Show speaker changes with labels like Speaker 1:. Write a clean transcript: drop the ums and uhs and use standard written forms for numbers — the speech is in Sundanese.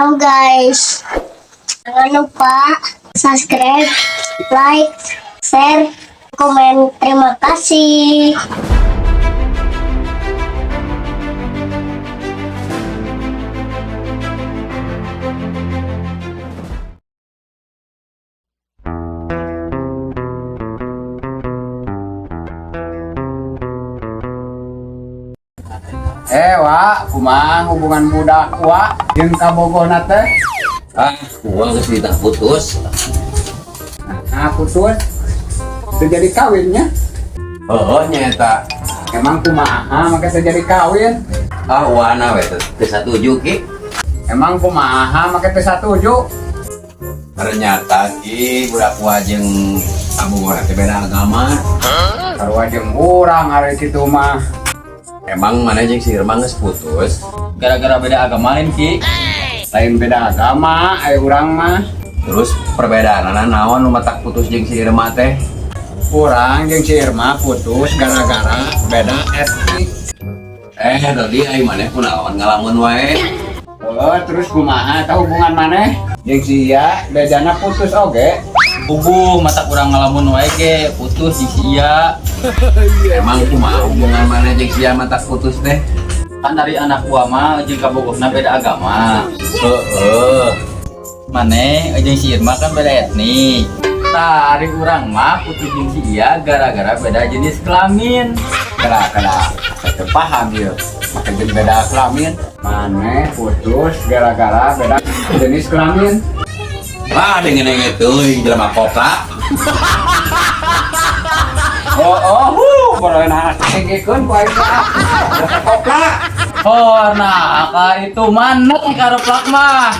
Speaker 1: Halo guys, jangan lupa subscribe, like, share, komen. Terima kasih.
Speaker 2: Eh, Wa, kumaha hubungan budak wa jeung kabogohna teh?
Speaker 3: Ah, gua geus ditah putus.
Speaker 2: Nah, putus. Teu jadi kawinnya.
Speaker 3: Heeh, nya eta.
Speaker 2: Emang kumaha make teu jadi kawin?
Speaker 3: Ah, wana we teh teu satuju, Ki.
Speaker 2: Emang kumaha make teu satuju?
Speaker 3: Ternyata, Ki, budak gua jeung kabogohna teh beda agama.
Speaker 2: Sarua jeung urang ari kitu mah.
Speaker 3: Emang mana jeung si Irma geus putus?
Speaker 4: Gara-gara beda agama lain, Ki.
Speaker 2: Lain beda agama, ai urang mah.
Speaker 3: Terus perbedaanana naon nu matak putus jeung si Irma teh?
Speaker 2: Urang jeung si Irma putus gara-gara beda etnik.
Speaker 3: Eh, tadi ai maneh kunaon ngalamun wae?
Speaker 2: Oh, terus kumaha eta hubungan maneh? Jeung si Iya bedana putus oge.
Speaker 4: Puguh matak urang ngalamun wae ge putus jeung si Iya.
Speaker 3: Emang kumaha hubungan maneh jeung si Irma matak putus teh?
Speaker 4: Kan dari anak gua mah jeung kabogohna beda agama.
Speaker 3: Heeh.
Speaker 4: Maneh jeung si Irma kan beda etnik. Tah, ari urang mah putus jeung si Iya gara-gara beda jenis kelamin.
Speaker 2: Kela kela, saya teu paham ieu. Make jeung beda kelamin. Maneh putus gara-gara beda jenis kelamin.
Speaker 3: Wah, dengen-dengen teuing jelema koplak.
Speaker 2: Oh, huh, baroena tinggikeun ku aing teh. Koplak.
Speaker 4: Oh, nah, ka itu mana karoplak mah.